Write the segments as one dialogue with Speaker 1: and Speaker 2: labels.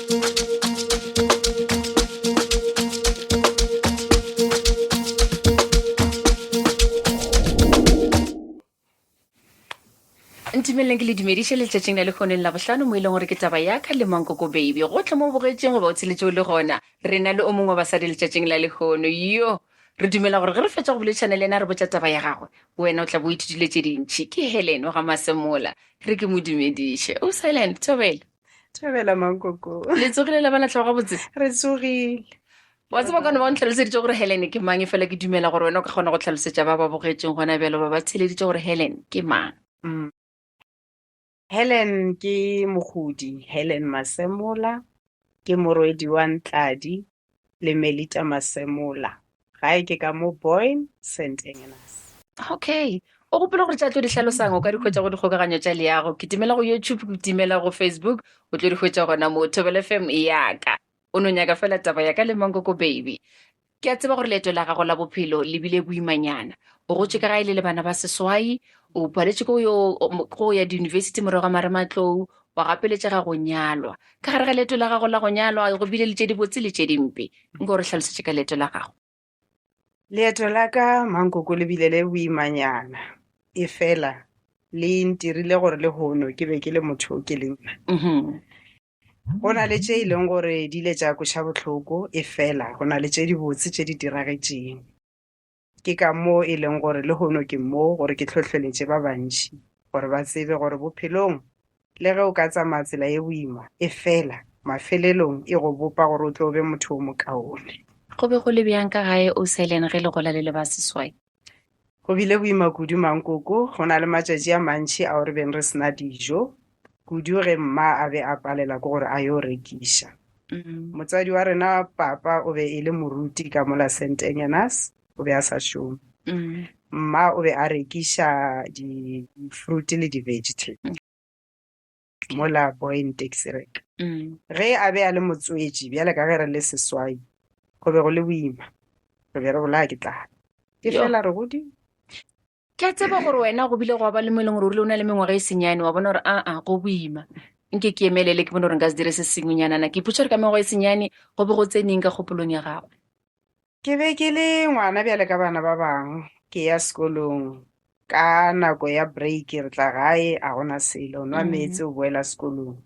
Speaker 1: Ntumeleleng ke le dumediše letšatšing la lehono la bohlano mo e leng gore ke taba ya ka le Mankoko Baby. Gohle mo o bogetšeng goba o tsheletše o le gona, re na le o mongwe wa basadi letšatšing la lehono yo re dumela gore ge re fetša go boledišana le yena re botša taba ya gagwe, wena o tla bo o ithutile tše dintši. Ke Helen wa ga Masemola, re ke mo dumediše. O Silent, thobela.
Speaker 2: Thobela Mankoko.
Speaker 1: Le tsogile la ba la tlhoga gabotse?
Speaker 2: Re tsogile.
Speaker 1: Wa tseba ka no ba o ntlhaloseditše gore Helen ke mang, efela ke dumela gore wena o ka kgona go hlalosetša ba ba bogetšeng gona bjalo ba ba theeleditše gore Helen ke mang.
Speaker 2: Mm. Helen ke mogodi, Helen Masemola, ke morwedi wa Ntladi le Melita Masemola. Gae ke ka mo Boyne, St. Engenas.
Speaker 1: Okay. O gopola gore tša tlo di hlalosang o ka di hwetša go dikgokaganyo tša leago. Kitimela go YouTube, kitimela go Facebook, o tlo di hwetša gona moo. Thobela FM yaka. O no nyaka fela taba ya ka le Mankoko Baby. Ke a tseba gore leeto la gago la bophelo le bile boimanyana. O gotše ka gae le le bana ba seswai, o paletše ke go yo go ya diyunibesithi morago ga marematlou, wa gapeletšega go nyalwa. Ka gare ga leeto la gago la go nyalwa go bile le tše dibotse le tše dimpe. Nko o re hlalosetše ka leeto la gago.
Speaker 2: Leeto la ka Mankoko le bile le boimanyana, efela le ntirile gore lehono ke be ke le motho o ke leng.
Speaker 1: Mhm.
Speaker 2: Go na le tše e leng gore di ile tša kweša bohloko, efela go na le tše dibotse tše di diragetšeng. Ke ka moo e leng gore lehono ke mo gore ke hlohleletše ba bantši gore ba tsebe gore bophelong le ge o ka tsamaya tsela ye boima, efela mafelelong e go bopa gore o tlo be motho o mokaone.
Speaker 1: Go be go le bjang ka gae o Selen ge le gola le le ba seswai?
Speaker 2: Go bile boima kudu Mankoko, go na le matšatši a mantši ao re beng re se na dijo, kudu ge mma a be a palela ke gore a yo rekiša. Motswadi wa rena papa o be e le moruti ka mola St Engenas, o be a sa šome. Mma o be a rekiša di-fruit le di-vegetable mola Boyne Taxi Rank. Ge a be a le motswetši, bjale ka ge re le seswai, go be go le boima. Re be re bolaya ke tlala. Ke fela re godile.
Speaker 1: Ke a tseba gore wena go bile gwa ba le mo e leng gore o rile o na le mengwaga e senyane wa bona gore aa go boima nke ke emelele ke bone gore nka se dire se sengwenyanana. Ke ipotša gore ka mengwaga e senyane go be go tseneng ka kgopolong ya gago.
Speaker 2: Ke be ke le ngwana bjale ka bana ba bangwe, ke ya sekolong. Ka nako ya break re tla gae a gona selo, o nwa meetse o boela sekolong.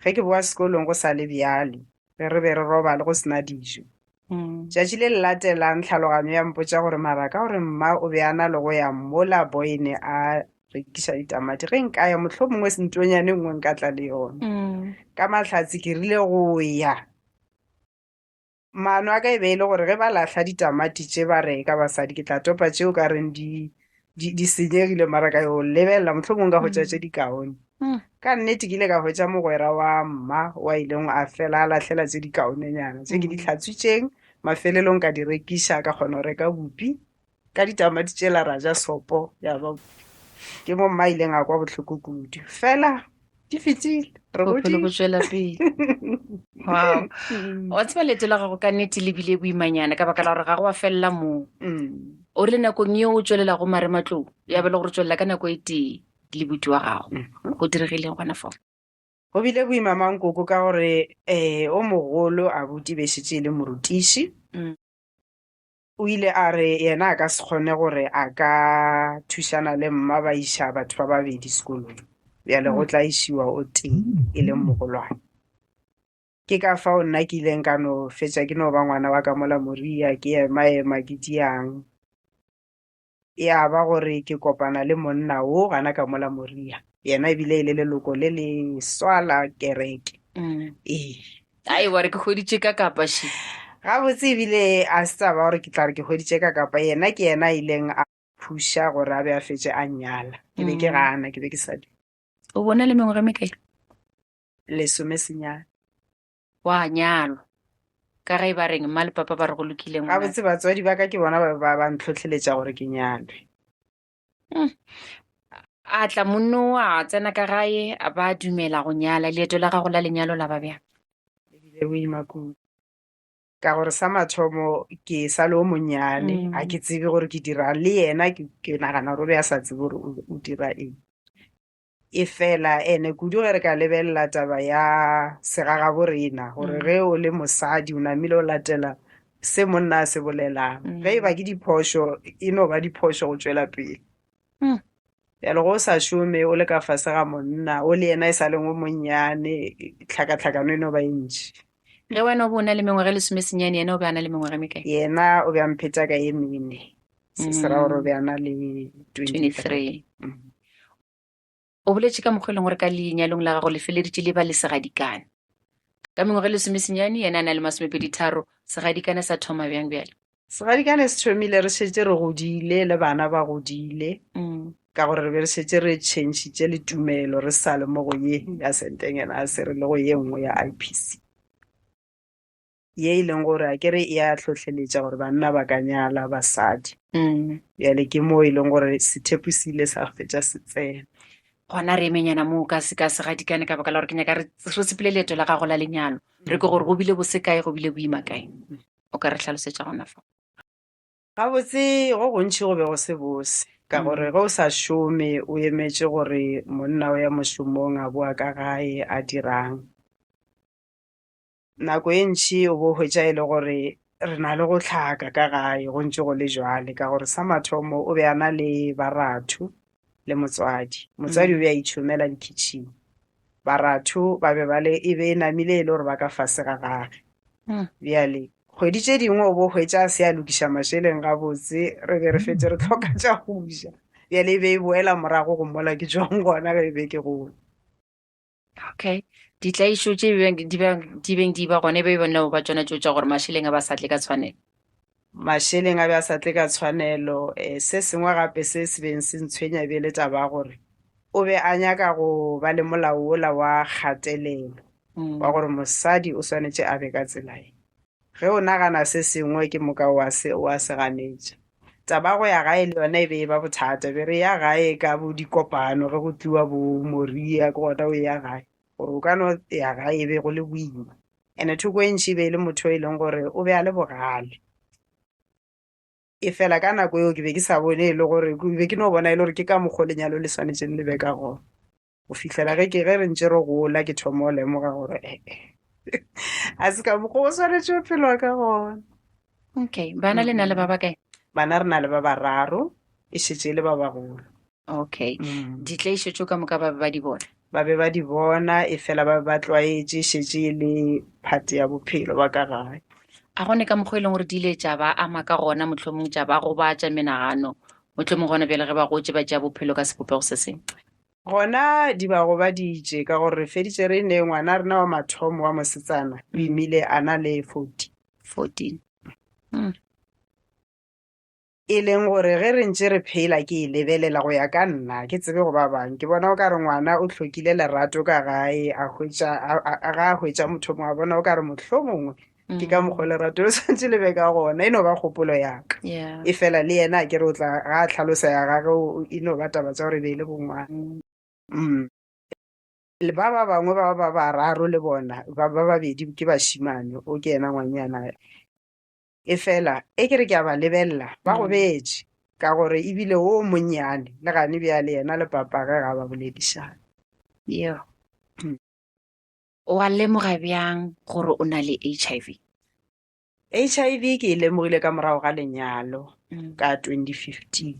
Speaker 2: Ge ke boa sekolong go sa le bjalo, ge re be re robale go sena dijo. Tšatši le le latelang tlhaloganyo ya mpotša gore mara ka gore mma o be a na le go ya mola Boyne a rekiša ditamati, ge nka ya mohlomongwe ntonyane nngwe nka tla le yona. Ka mahlatse ke rile go ya. Maano a ka e be e le gore ge ba lahla ditamati tše ba reka basadi, ke tla topa tše o ka reng di, di, di senyegile mara ka yo lebelela mohlomongwe ka hwetša tše dikaone. Ka nnete ke ile ka hwetša mogwera wa mma wa ileng a fela a lahlela tše dikaonenyana tše ke di hlatswitšeng, mafelelong ka di rekiša ka kgona go reka bupi. Ka ditamati tšela ra ja sopo ya ba ke mo mma ileng a kwa bohloko kudu. Fela di fetile, re
Speaker 1: Bophelo bo
Speaker 2: godile.
Speaker 1: tšwela pele. Wow. Wa tseba leeto la gago ka nnete le bile boimanyana ka baka la gore ga go a felela moo. O rile nakong yeo o tšwelelago marematlou, ya ba le gore o tšwelela ka nako e tee le buti wa gago. Go diregileng gona fao?
Speaker 2: Go bile boima Mankoko ka gore um o mogolo abuti be šetše e le morutiši. O ile a re yena a ka se kgone gore a ka thušana le mma ba iša batho ba babedi sekolong. Bjale go tla išiwa o tee e leng mogolwane. Ke ka fao nna ke ileng ka no fetša ke no ba ngwana wa ka mola Moria ke ema-ema ke diang. Ya ba gore ke kopana le monna wo gana ka mola Moria. Yena ebile e le leloko le leswa la kereke. Ee.
Speaker 1: Ai, wa re ke hweditše ka kapa še.
Speaker 2: Gabotse ebile a se taba gore ke tla re ke hweditše ka kapa. Yena ke yena a ileng a phuša gore a be a fetše a nnyala. Ke be ke gana, ke be ke sa dumele.
Speaker 1: O bona le mengwaga e mekae?
Speaker 2: Lesomesenyane.
Speaker 1: Wa nyalwa. Ka ge ba reng mma le papa ba re go lokile ngwana.
Speaker 2: Gabotse batswadi ba ka ke bona ba ba ba ntlhohleletša gore ke nyalwe.
Speaker 1: A tla monno a tsena ka gae a ba dumela go nyala. Leeto la gago la lenyalo la ba bjang?
Speaker 2: Le bile boima kudu. Ka gore sa mathomo ke sa le o monnyane, ga ke tsebe gore ke dirang, le yena ke nagana gore o be a sa tsebe gore o dira eng. Efela ene kudu ge re ka lebelela taba ya segagabo rena, gore ge o le mosadi o namile o latela se monna a se bolelang. Ge e ba ke diphošo, e no ba diphošo go tšwela pele. Bjale ge o sa šome o le ka fase ga monna, o le yena e sa leng o monnyane, tlhakatlhakano e no ba e ntši.
Speaker 1: Ge wena o be o na le mengwaga e lesomesenyane, yena o be a na le mengwaga e mekae?
Speaker 2: Yena o be a mpheta ka e mene. Se se ra gore o be a na le 23.
Speaker 1: 23. O boletše ka mokgwa e leng gore ka lenyalong la gago le feleditše le ba le segadikane. Ka mengwaga e lesomesenyane, yena a na le masomepeditharo. Segadikane sa thoma bjang bjale?
Speaker 2: Segadikane se thomile re šetše re godile le bana ba godile, ka gore re be re šetše re tšhentšhitše le tumelo, re sa le mo go ye ya Sentengenase, re le go ye nngwe ya IPC. Ye e leng gore a ke re e a hlohleletša gore banna ba ka nyala basadi. Bjale ke mo e leng gore sethepu se ile sa fetša se tsena.
Speaker 1: Gona re emenyana moo ka se ka segadikane ka baka la gore ke nyaka re re sepele leeto la gago la lenyalo. Re ke gore go bile bose kae, go bile boima kae. O ka re hlalosetša gona fa.
Speaker 2: Gabotse go gontši go be go se bose, ka gore ge o sa šome o emetše gore monna o ya mošomong a boa ka gae a dirang. Nako e ntši o bo hwetša e le gore re na le go hlaka ka gae go ntše go le jwale, ka gore sa mathomo o be a na le baratho le motswadi. Motswadi o be a itšhomela dikhitšhing, baratho ba be ba le, e be e namile e le gore ba ka fase ga gage. Bjale kgwedi tše dingwe o bo hwetša a se a lokiša mašeleng gabotse, re be re fetše re hloka tša go ja. Bjale e be e boela morago go mola ke tšwang gona ge e be ke gola.
Speaker 1: Okay. Ditlaišo tše di beng di ba gona e be e bona ba tšona tšeo tša gore mašeleng a ba sa tle ka tshwanelo.
Speaker 2: Mašeleng a be a sa tle ka tshwanelo. Se sengwe gape se se beng se ntshwenya e be e le taba ya gore o be a nyaka go ba le molao wola wa kgatelelo, wa gore mosadi o swanetše a be ka tsela ye. Ge o nagana se sengwe ke moka o a se, o a se ganetša. Taba ya go ya gae le yona e be e ba bothata. Be re ya gae ka bo dikopano ge go tliwa bo Moria, ke gona o ya gae. Gore o ka no ya gae e be go le boima. And-e thoko e ntši e be e le motho e leng gore o be a le bogale. E fela ka nako eo ke be ke sa bone e le gore, ke be ke no bona e le gore ke ka mokgwa o lenyalo le swanetšeng le be ka gona. Go fihlela ge ke ge re ntše re gola ke thoma go lemoga gore ee a se ka mokgwa o swanetše go phelwa ka gona.
Speaker 1: Okay, bana le na le ba ba kae?
Speaker 2: Bana re na le ba bararo, e šetše e le ba bagolo.
Speaker 1: Okay. Ditlaišo tšeo ka moka ba be ba di bona?
Speaker 2: Ba be ba di bona, e fela ba be ba tlwaetše, e šetše e le part ya bophelo ba ka gae.
Speaker 1: A gone ka mokgwa e leng gore di ile tša ba ama ka gona, mohlomong tša ba gobatša menagano, mohlomong gona bjale ge ba gotše ba tšea bophelo ka sebopego se sengwe?
Speaker 2: Gona di ba gobaditše ka gore re feditše re ne ngwana rena wa mathomo wa mosetsana o imile a na le 14.
Speaker 1: 14.
Speaker 2: E leng gore ge re ntše re phela ke e lebelela go ya ka nna, ke tsebe go ba bang, ke bona o ka re ngwana o hlokile lerato ka gae, a hwetša, a, a, a, ga a hwetša motho mongwe, a bona o ka re mohlomongwe ke ka mokgwa lerato le swanetše le be ka gona, e no ba kgopolo ya ka. E fela le yena a ke re o tla, ga a hlalosa ya gage, e no ba taba tša gore e be e le bongwana. Le ba ba bangwe ba ba bararo le bona, ba ba babedi ke bašimane, o ke yena ngwanyana. E fela e ke re ke a ba lebelela, ba gobetše ka gore ebile o monnyane le gane bjale yena le papage ga ba boledišane.
Speaker 1: Yo. O a lemoga bjang gore o na le HIV?
Speaker 2: HIV ke e lemogile ka morago ga lenyalo ka 2015.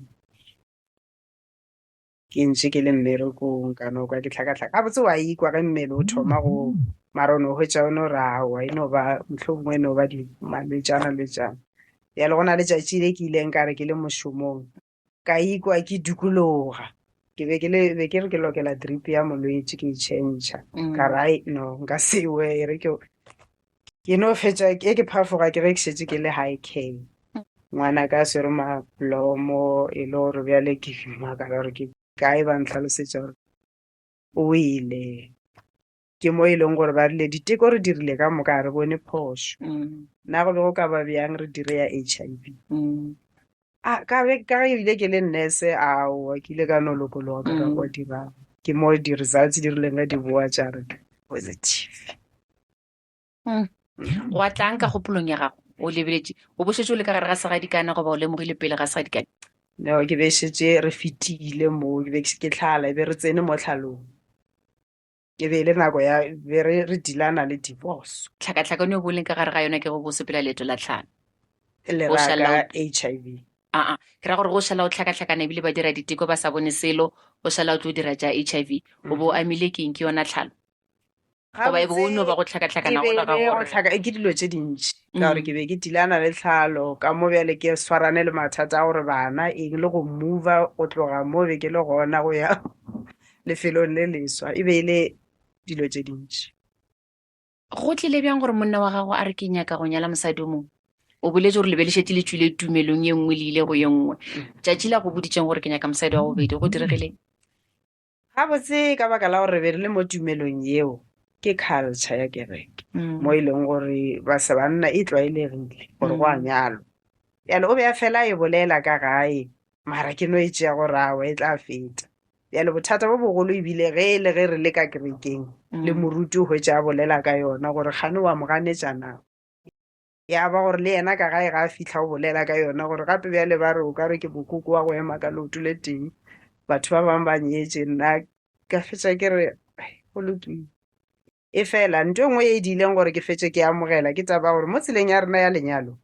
Speaker 2: Ke ntše ke le mmerekong ka no kwa ke hlakahlaka. Gabotse wa ikwa ge mmele o thoma go, mara o no hwetša o no re aowa, e no ba mohlomongwe e no ba di malwetšana lwetšana. Bjale go na le tšatši le ke ileng ka re ke le mošomong, ka ikwa ke dukologa. Ke be ke le, be ke re ke lokela drip ya molwetši ke e tšhentšha. Ka re ai no, nka se we, e re ke, ke no fetša ke ke phafoga ke ge ke šetše ke le high care. Ngwana ka a swere mablomo e le gore bjale ke makala gore ke kae, ba ntlhalosetša gore o wele. Ke mo e leng gore ba rile diteko re dirile ka moka ga re bone phošo. Na go be go ka ba bjang re dire ya HIV? A, ka be, ka ge ebile ke le nurse, aowa, ke ile ka no lokologa ka ka kwa dirang. Ke mo di-results di rileng ge di boa tša re positive.
Speaker 1: Gwa tlang ka kgopolong ya gago o lebeletše, o bo šetše o le ka gare ga segadikane goba o lemogile pele ga segadikane?
Speaker 2: No, ke be šetše re fetile mo, ke be ke tlhala, e be re tsene mo tlhalong. E be e le nako ya be re re dealana le divorce.
Speaker 1: Tlhakatlhakano e bo leng ka gare ga yona ke go go sepela leeto la tlhalo.
Speaker 2: Le
Speaker 1: Go
Speaker 2: ra
Speaker 1: šala
Speaker 2: ka
Speaker 1: o
Speaker 2: HIV.
Speaker 1: Aa, ke ra gore go šala o tlhakatlhakana ebile ba dira diteko ba sa bone selo, o šala o tlo dira tša HIV. O bo o amile keng ke yona tlhalo? Goba e be o no ba go tlhakatlhakana gola ga gore
Speaker 2: tlhaka ke dilo tše dintši ka gore ke be ke tilana le tlhalo ka mo bjale ke swarane le mathata a gore bana eng le go mova go tloga mo be ke le gona go ya lefelong le leswa e be e le dilo tše dintši.
Speaker 1: Go tlile bjang gore monna wa gago a re ke nyaka go nyala mosadi o mongwe? O boletše gore le be le šetše le tšwile tumelong ye nngwe le ile go ye nngwe. Tšatši la go boditšeng gore ke nyaka mosadi wa bobedi go diregileng?
Speaker 2: Gabotse ka baka la gore re be re le mo tumelong yeo, ke culture ya kereke mo e leng gore ba se banna e tlwaelegile gore go a nyalwa. Bjale o be a fela a e bolela ka gae mara ke no e tšea gore aowa e tla feta. Bjale bothata bo bogolo ebile ge e le ge re le ka kerekeng le moruti o hwetša a bolela ka yona gore kgane wa mo ganetša na. Ya ba gore le yena ka gae ga a fihla o bolela ka yona gore gape bjale ba re o ka re ke mokoko wa go ema ka leoto le tee, batho ba bangwe ba nyetše, nna ka fetša ke re go lokile. E fela ntho e nngwe e diileng gore ke fetše ke amogela ke taba ya gore mo tseleng ya rena ya lenyalo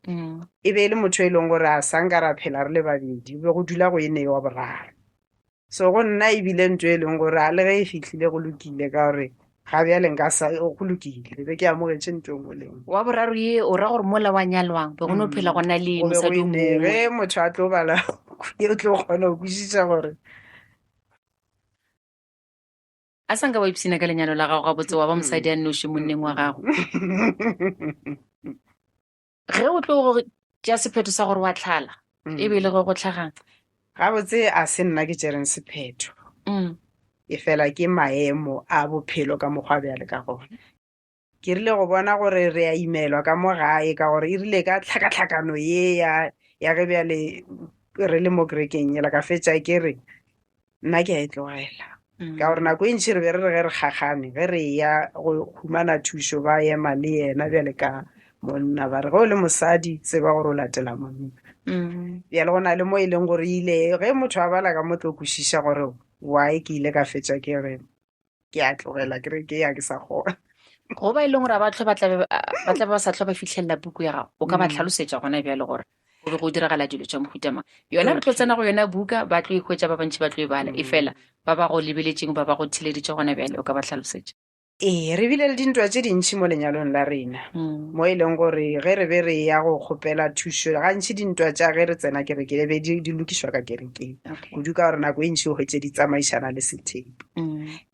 Speaker 2: e be e le motho e leng gore a sa nka ra phela re le babedi, go be go dula go e ne wa boraro. So go nna e bile ntho e leng gore a le ge e fihlile go lokile ka gore ga bjale nka sa go lokile be ke amogetše ntho e nngwe le nngwe.
Speaker 1: Wa boraro ye o ra gore mola wa nyalwang be go no phela go na le
Speaker 2: Go be go
Speaker 1: mosadi o
Speaker 2: ene
Speaker 1: mongwe.
Speaker 2: ge motho a tlo bala ye o tlo kgona go kwešiša gore
Speaker 1: A sa nka wa ipshina ka lenyalo la gago gabotse wa ba mosadi a nnoši monneng wa gago. Ge o tlo go tšea sephetho sa gore wa tlhala, e be e le ge go tlhagang?
Speaker 2: Gabotse a se nna ke tšereng sephetho. E fela ke maemo a bophelo ka mokgwa bjale ka gona. Ke rile go bona gore re a imelwa ka mo gae ka gore e rile ka tlhakatlhakano ye ya ya ge bjale re le mo kerekeng yela ka fetša ke re nna ke a e tlogela. Ka gore nako e ntši re be re re ge re kgakgane ge re eya go humana thušo ba ema le yena bjale ka monna ba re ge o le mosadi tseba gore o latela monna. Bjale go na le mo e leng gore ile ge motho a bala ka mo tlo kwešiša gore why ke ile ka fetša ke re ke a tlogela kereke ya ke sa kgona.
Speaker 1: Go ba e leng gore ba tlo ba tla ba tla ba sa tlo ba fihlelela puku ya gago, o ka ba tlhalosetša gona bjale gore go be go diragala dilo tša mohuta mang. Yona re tlo tsena go yona buka, ba tlo e hwetša, ba bantši ba tlo e bala, e fela ba ba go lebeletšeng, ba ba go theleditše gona bjale, o ka ba hlalosetša.
Speaker 2: Ee, re bile le dintwa tše dintši mo lenyalong la rena, mo e leng gore ge re be re eya go kgopela thušo, gantši dintwa tša ge re tsena kereke e be di, di lokišwa ka kerekeng, kudu ka gore nako e ntši o hwetše di tsamaišana le sethepu.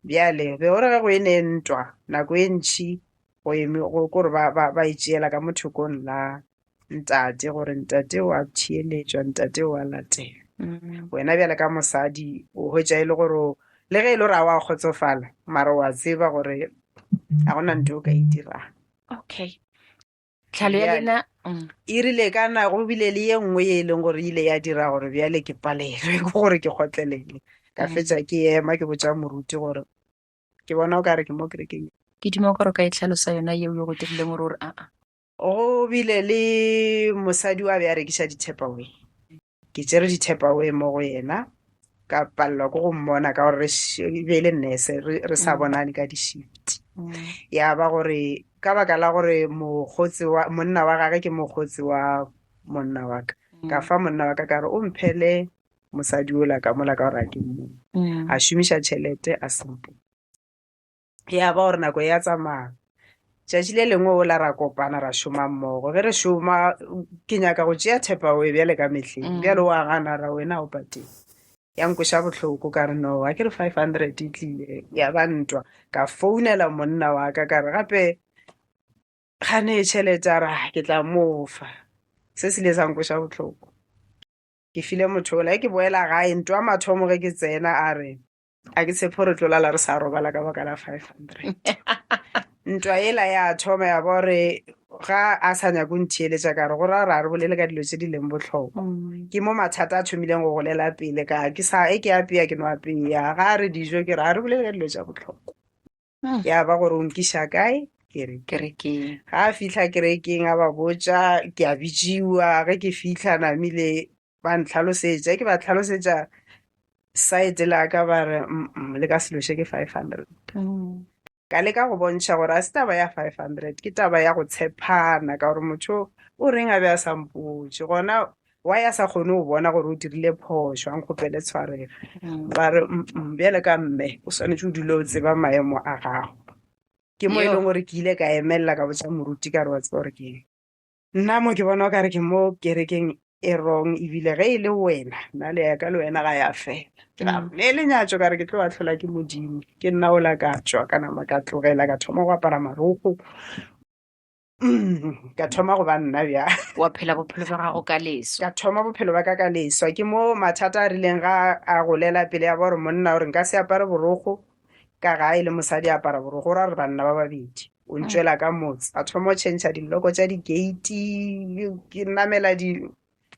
Speaker 2: Bjale be gore ge go e ne ntwa, nako e ntši go eme, go kore ba, ba, ba e tšeela ka mo thokong la ntate gore ntate o a theeletšwa, ntate o a latela. Wena bjale ka mosadi o hwetša e le gore le ge e le gore a wa kgotsofala, mara wa tseba gore ga gona ntho o ka e dirang.
Speaker 1: Okay. Tlhalo ya lena
Speaker 2: E rile ka na go bile le ye nngwe ye e leng gore e ile ya dira gore bjale ke palelwe ke gore ke kgotlelele. Ka fetša ke ema ke botša moruti gore ke bona o ka re ke mo kerekeng.
Speaker 1: Ke duma gore o ka e hlalosa yona yeo e go dirileng gore o re aa.
Speaker 2: Go bile le mosadi wa be a rekiša di-tupperware. Ke tšere di-tupperware mo go yena, ka palelwa ke go mmona ka gore re e be e le nurse, re, re sa bonane ka di-shift. Ya ba gore ka baka la gore mokgotsi wa, monna wa gage ke mokgotsi wa monna wa ka, ka fa monna wa ka ka re o mphele mosadi ola ka mola ka gore a ke mmone. A šomiša tšhelete a se mpone. Ya ba gore nako ya tsamaya. Tšatši le lengwe ola ra kopana ra šoma mmogo. Ge re šoma ke nyaka go tšea tupperware bjale ka mehleng. Bjale wa gana ra wena o patele. Ya nkweša bohloko ka re no a ke re 500 e tlile ya ba ntwa. Ka founela monna wa ka ka re gape gane tšhelete a re ah, ke tla mo fa. Se se ile sa nkweša bohloko. Ke file motho ola ge ke boela gae ntwa mathomo ge ke tsena a re a ke tshepe gore tlo lala re sa robala ka baka la 500 ntwa ela ya thoma ya ba gore ga a sa nyako ntheeletša ka re go ra ra re bolele ka dilo tše di leng bohlokwa ke mo mathata a thomileng go golela pele ka ke sa e ke apea ke no apea ga a re dijo ke re a re bolele ka dilo tša bohlokwa ya ba gore o nkiša kae kerekeng
Speaker 1: kerekeng
Speaker 2: ga a fihla kerekeng a ba botša ke a bitšiwa ge ke fihla namile Ba ntlhalosetša, ke ba tlhalosetša side la ka ba re mm le ka se loše ke 500. Ka leka go bontšha gore a se taba ya 500, ke taba ya go tshepana ka gore motho o reng a be a sa mpotše gona why a sa kgone go bona gore o dirile phošo a nkgopele tshwarelo. Ba re mm bjale ka mme o swanetše o dule o tseba maemo a gago. Ke mo e leng gore ke ile ka emelela ka botša moruti ka re wa tseba gore ke eng. Nna mo ke bona o kare ke mo kerekeng e wrong ebile ge e le wena nna le ya ka le wena ga ya fela. Ke ra le lenyatšo ka re ke tlo ahlolwa ke Modimo. Ke nna ola ka tšwa ka nama ka tlogela ka thoma go apara marokgo. Ka thoma go ba nna bja.
Speaker 1: Wa phela bophelo bja gago ka leswa.
Speaker 2: Ka thoma bophelo ba ka ka leswa. Ke mo mathata a rileng ga a golela pele ya ba gore monna o re nka se apare borokgo ka gae le mosadi a apara borokgo o ra re banna ba babedi. O ntšwela ka motse. A thoma go tšhentšha dilloko tša di-gate, ke namela di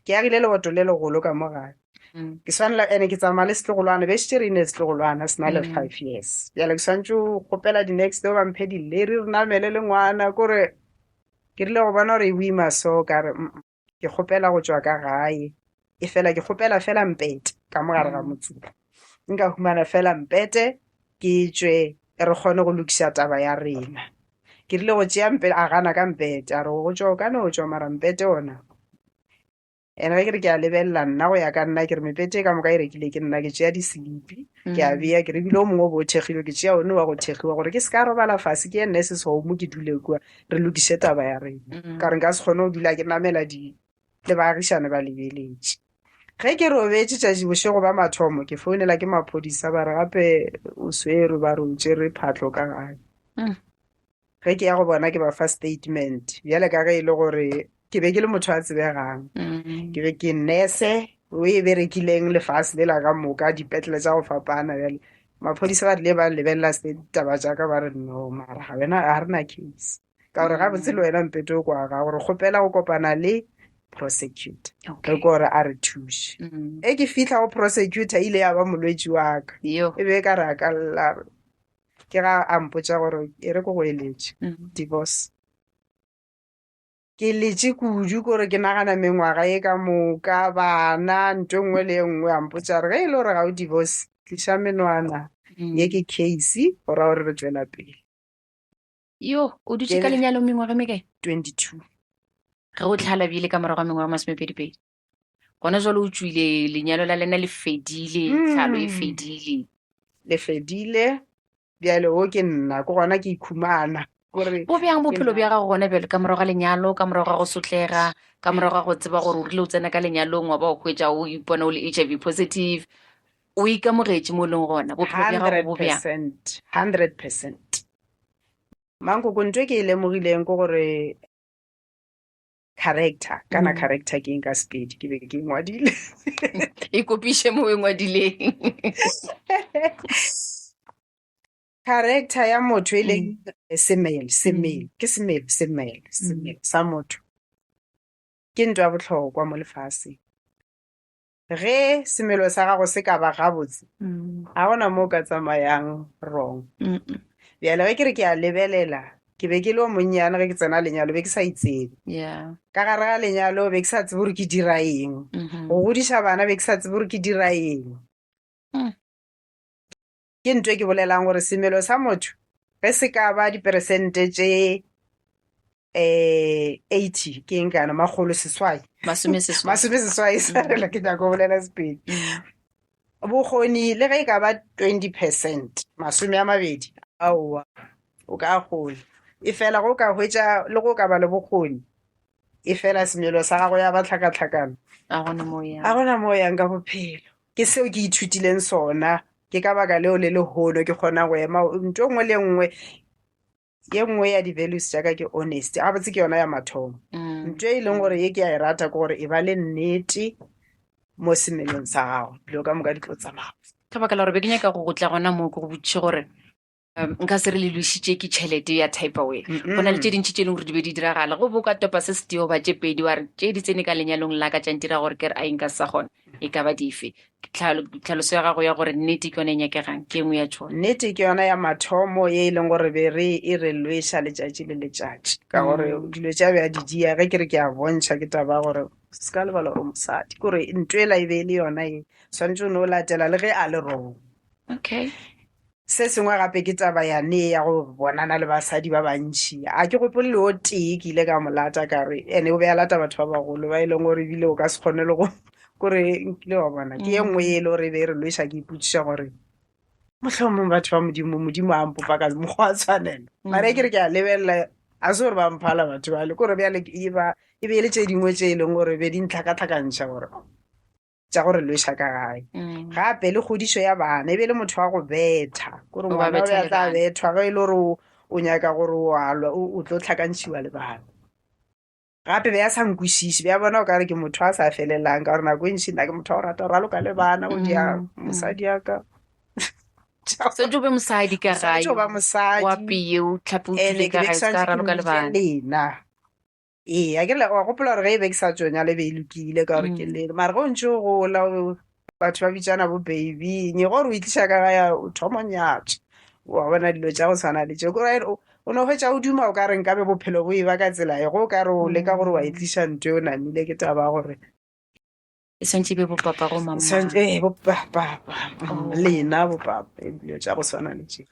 Speaker 2: ke agile leboto le legolo ka mo gae. Ke swanela ene ke tsamaya le setlogolwana be šetše re ine setlogolwana se na le 5 years. Bjale ke swanetše go kgopela di-next day ba mphe di-leri re namele le ngwana kore ke rile go bona gore e boima so ka re ke kgopela go tšwa ka gae e fela ke kgopela fela mpete ka mo gare ga motse. Nka humana fela mpete ke tšwe re kgone go lokiša taba ya rena. Ke rile go tšea mpete a gana ka mpete a re go tšwa o ka no tšwa mara mpete ona. And ge ke re ke a lebelela nna go ya ka nna ke re mepete e ka moka e rekile ke nna ke tšea diselipi ke a bea ke re ebile o mongwe o bo o thekgilwe ke tšea one wa go thekgiwa gore ke se ka robala fase ke ye nurses home ke dule kua re lokiše taba ya rena. Ka re nka se kgone go dula ke namela di le baagišane ba lebeletše. Ge ke robetše tšatši bošego ba mathomo ke founela ke maphodisa ba re gape o swerwe ba re o tšere phahlo ka gae. Ge ke ya go bona ke ba fa statement bjale ka ge e le gore ke be ke le motho a tsebegang. Ke be ke nurse o e berekileng lefase lela ka moka dipetlele tša go fapana bjale maphodisa ba rile ba lebelela taba tša ka ba re no mara ga wena ga re na case. Ka gore gabotse le wena mpete o kwa ga gore kgopela go kopana le prosecutor re ko gore a re thuše. E ke fihla go prosecutor ile ya ba molwetši wa ka. E be e ka re a ka lla ke ga a mpotša gore e re ko go eletše divorce. Ke letše kudu kore ke nagana mengwaga e ka moka bana ntho e nngwe le e nngwe a mpotša gore ge e le gore ga o divorce tliša menwana ye ke case go ra gore re tšwela pele.
Speaker 1: Yo, o dutše ka lenyalong mengwaga e mekae?
Speaker 2: 22.
Speaker 1: Ge o tlhala bile ka morago ga mengwaga masomepedi-pedi. Gona jwale o tšwile lenyalo la lena le fedile, tlhalo e fedile.
Speaker 2: Le fedile, bjale o ke nna, ke gona ke ikhumana. Gore
Speaker 1: Bo bjang bophelo bja gago gona bjale ka morago ga lenyalo, ka morago ga go sotlega, ka morago ga go tseba gore o rile o tsena ka lenyalong wa ba o hwetša o ipona o le HIV positive, o ikamogetše mo o leng gona, bophelo bja gago bo bjang?
Speaker 2: 100%, 100%. Mankoko ntho e ke e lemogileng ke gore character, kana character ke eng ka Sepedi, ke be ke e ngwadile.
Speaker 1: E kopiše mo o e ngwadileng.
Speaker 2: Character ya motho e leng semelo, semelo, ke semelo, semelo, semelo sa motho. Ke ntho ya bohlokwa mo lefaseng. Ge semelo sa gago se ka ba gabotse, ga gona mo o ka tsamayang wrong. Bjale ge ke re ke a lebelela, ke be ke le o monnyane ge ke tsena lenyalo, be ke sa itsebe. Ka gare ga lenyalo be ke sa tsebe gore ke dira eng. Go godiša bana be ke sa tsebe gore ke dira eng. Ke ntho e ke bolelang gore semelo sa motho ge se ka ba diperesente tše 80 ke eng kana makgolo seswai
Speaker 1: Masome seswai.
Speaker 2: Masome seswai, sorry, ke nyaka go bolela Sepedi. Bokgoni le ge e ka ba 20%, masome a mabedi, aowa, o ka kgona. E fela go ka hwetša le go ka ba le bokgoni, e fela semelo sa gago ya ba tlhakatlhakano.
Speaker 1: A gona mo yang.
Speaker 2: A gona mo yang ka bophelo. Ke seo ke ithutileng sona. Ke ka baka leo le lehono ke kgona go ema ntho e nngwe le e nngwe. Ye nngwe ya di-values tša ka ke honesty. Gabotse ke yona ya mathomo. Ntho e leng gore ye ke a e rata ke gore e ba le nnete mo semelong sa gago. Dilo ka moka di tlo tsamaya.
Speaker 1: Ka baka la gore be ke nyaka go go tla gona moo ke go botšiše gore nka se re le lwešitše ke tšhelete ya Tupperware. Go na le tše dintši tše e leng gore di be di diragala. Go bo ka topa se setee goba tše pedi wa re tše di tsene ka lenyalong la ka tša ntira gore ke re ai nka se sa kgona, e ka ba dife? Tlhaloso ya gago ya gore nnete ke yona e nyakegang ke e nngwe ya tšona.
Speaker 2: Nnete ke yona ya mathomo ye e leng gore be re e re lweša letšatši le letšatši, ka gore dilo tša be a di dia ge ke re ke a bontšha ke taba ya gore. Se ka lebala gore o mosadi. Kore ntho ela e be e le yona e swanetše o no latela le ge a le wrong.
Speaker 1: Okay.
Speaker 2: Se sengwe gape ke taba yane ya go bonana le basadi ba bantši. A ke gopole le o tee ke ile ka mo lata ka re ene o be a lata batho ba bagolo ba e leng gore ebile o ka se kgone le go kore nkile wa bona ke ye nngwe e le gore e be e re lweša ke ipotšiša gore mohlomong batho ba Modimo, Modimo a mpopa ka mokgwa wa tshwanelo. Mara e ke re ke a lebelela a se gore ba mphala batho bale kore bjale e ba e be e le tše dingwe tše e leng gore be di ntlhakatlhakantšha gore tša go re lweša ka gae. Gape le kgodišo ya bana, e be e le motho wa go betha, kore
Speaker 1: O ba
Speaker 2: ngwana o
Speaker 1: betha
Speaker 2: be a
Speaker 1: le
Speaker 2: tla
Speaker 1: bana.
Speaker 2: bethwa ge e le gore o o nyaka gore o a lwa, o o tlo hlakantšhiwa le bana. Gape be a sa nkwešiše, be a bona o kare ke motho a sa felelang ka gore nako e ntši nna ke motho wa go rata go raloka le bana, go dia mosadi ya ka.
Speaker 1: Santse o be mosadi ka gae,
Speaker 2: Santse o ba mosadi.
Speaker 1: o apeye, o hlape, o
Speaker 2: Ene
Speaker 1: dule
Speaker 2: ke
Speaker 1: ka
Speaker 2: be ke
Speaker 1: gae, o se ka
Speaker 2: santse ke
Speaker 1: raloka le
Speaker 2: mmiditše
Speaker 1: bana.
Speaker 2: lena. Ee, a ke re wa gopola gore ge e be ke sa tšo nyala e be e lokile ka gore ke lele. Mara ge o ntše o gola batho ba bitšana bo baby eng, gore o itliša ka gae o thoma o nyatša. Wa bona dilo tša go tshwana le tšeo. Kore o no hwetša o duma o ka re nkabe bophelo bo e ba ka tsela e, ge o ka re o leka gore wa itliša ntho e o namile ke taba ya gore
Speaker 1: E swantše e be bopapa go mamma.
Speaker 2: Swantše, ee, bopapa,
Speaker 1: Oh.
Speaker 2: lena bopapa, ee, dilo tša go swana le tše.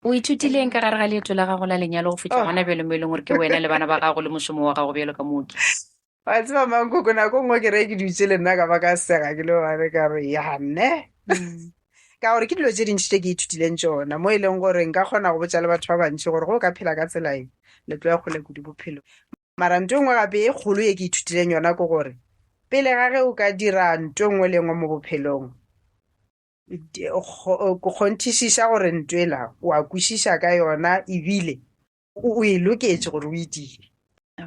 Speaker 1: O ithutileng ka gare ga leeto la gago la lenyalo go fihla
Speaker 2: Oh.
Speaker 1: gona bjalo mo e leng gore ke wena le bana ba gago le mošomo wa gago bjalo ka mooki?
Speaker 2: Wa tseba Mankoko, nako nngwe ke re ke dutše le nna ka ba ka sega ke le gare ka re ya ne. Ka gore ke dilo tše dintši tše ke ithutileng tšona mo e leng gore nka kgona go botša le batho ba bantši gore ge o ka phela ka tsela e, le tlo ya kgole kudu bophelo. Mara nto e nngwe gape e kgolo ye ke ithutileng yona ke gore pele ga ge o ka dira nto e nngwe le e nngwe mo bophelong, kgonthišiša gore nto ela o a kwešiša ka yona ebile o e loketše gore o e dire.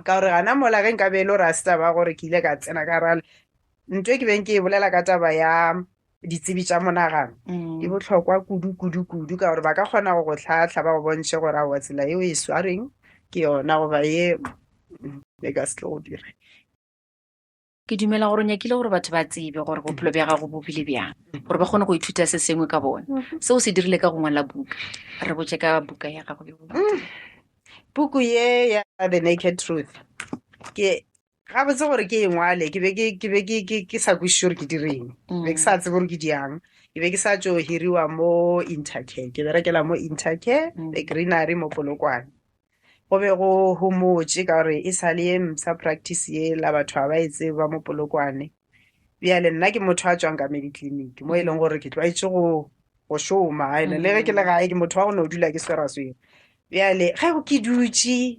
Speaker 2: Ka gore gana mola ge nka be e le gore a se taba ya gore ke ile ka tsena ka gare nto e ke beng ke e bolela ka taba ya ditsebi tša monagano e bohlokwa kudu kudu kudu ka gore ba ka kgona go go hlahla ba go bontšhe gore aowa tsela ye o e swareng ke yona goba ye e ka se tlo go dira.
Speaker 1: Ke dumela gore o nyakile gore batho ba tsebe gore bophelo bja gago bo bile bjang, gore ba kgone go ithuta se sengwe ka bona. Seo se dirile ka go ngwala buka. Re botše ka buka ya gago.
Speaker 2: Puku ye ya The Naked Truth ke gabotse gore ke e ngwale ke be ke ke be ke ke ke sa kwešiše gore ke direng. Ke be ke sa tsebe gore ke diang. Ke be ke sa tšo hiriwa mo Intercare. Ke berekela mo Intercare, the Greenery mo Polokwane. Go be go homotše ka gore e sa le ye mpsha practice ye la batho ga ba e tsebe ba mo Polokwane. Bjale nna ke motho a tšwang ka Mediclinic mo e leng gore ke tlwaetše go go šoma ene le ge ke le gae ke motho wa go no dula ke sweraswere. Bjale ge ke dutše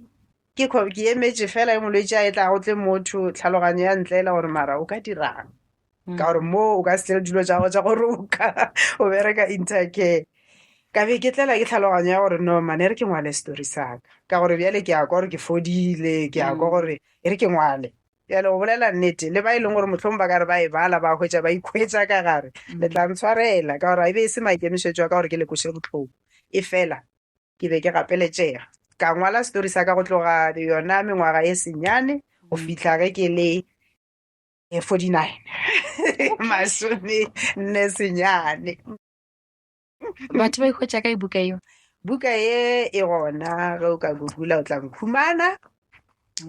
Speaker 2: ke ke emetše fela e molwetši a e tla go tle motho tlhaloganyo ya ntlela gore mara o ka dirang ka gore mo o ka se tle le dilo tša gago tša go roka o bereka Intercare. Ka be ke tlela ke tlhaloganyo ya gore no man e re ke ngwale story sa ka ka gore bjale ke a kwa gore ke fodile ke a kwa gore e re ke ngwale. Bjale go bolela nnete le ba e leng gore mohlomong ba ka re ba e bala ba hwetša ba ikhwetša ka gare le tla ntshwarela ka gore e be e se maikemišetšo a ka gore ke le kweše bohloko e fela ke be ke gapeletšega. Ka ngwala story sa ka go tloga yona mengwaga e senyane go fihla ge ke le 49 masome nne senyane.
Speaker 1: Batho ba ikhwetša kae buka eo?
Speaker 2: Buka ye e gona ge o ka Google o tla nkhumana.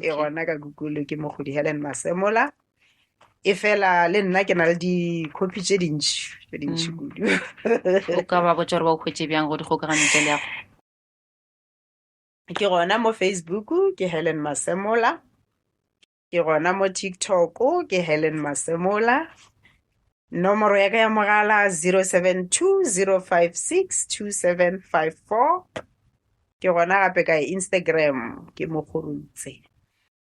Speaker 2: E gona ka Google ke Mogodi Helen Masemola. E fela le nna ke na le di-copy tše dintši, tše dintši kudu.
Speaker 1: O ka ba botša gore ba o hwetše bjang go dikgokagano tša leago?
Speaker 2: Ke gona mo Facebook ke Helen Masemola. Ke gona mo TikTok ke Helen Masemola. Nomoro ya ka ya mogala 072 056 2754. Ke gona gape ka Instagram ke Mogorutse.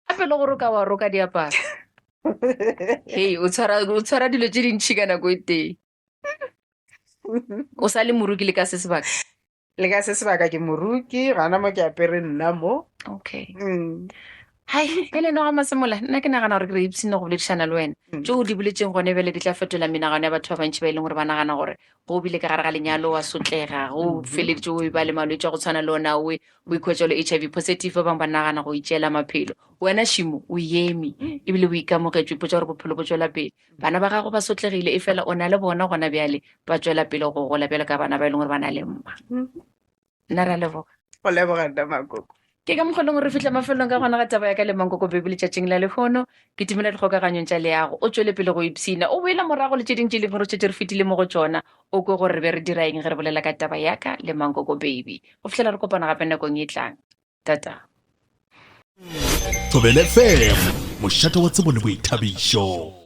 Speaker 1: Gape le gore o ka wa roka diaparo. Hei, o tshwara o tshwara dilo tše dintši ka nako e tee. O sa le moruki le ka se sebaka?
Speaker 2: Le ka se sebaka ke moruki, gana mo ke apere nna mo.
Speaker 1: Okay. Hai, Helen wa ga Masemola, nna ke nagana gore ke re ipshine go boledišana le wena. Tšeo o di boletšeng gone bjale di tla fetola menagano ya batho ba bantši ba e leng gore ba nagana gore go bile ka gare ga lenyalo wa sotlega, go feleditše o e ba le malwetši a go tshwana le ona o o ikhwetša o le HIV positive, ba bangwe ba nagana go itšeela maphelo. Wena Šimo o eme ebile o ikamogetše, o ipotša gore bophelo bo tšwela pele. Bana ba gago ba sotlegile e fela o na le bona gona bjale ba tšwela pele go gola bjalo ka bana ba e leng gore ba na le mma. Nna ra leboga.
Speaker 2: Go leboga nna Makoko.
Speaker 1: Ke ka mokgwa leng re fihla mafelong ka gona ga taba ya ka le Mankoko Baby letšatšing la lehono. Ke timela dikgokaganyong tša leago. O tšwele pele go ipshina. O boela morago le tše ding tše leng gore šetše re fetile mo go tšona. O kwe gore re be re dira eng ge re bolela ka taba ya ka le Mankoko Baby. Go fihlela re kopana gape nakong e tlang. Tata.
Speaker 3: Thobela FM, mošate wa tsebo le boithabišo.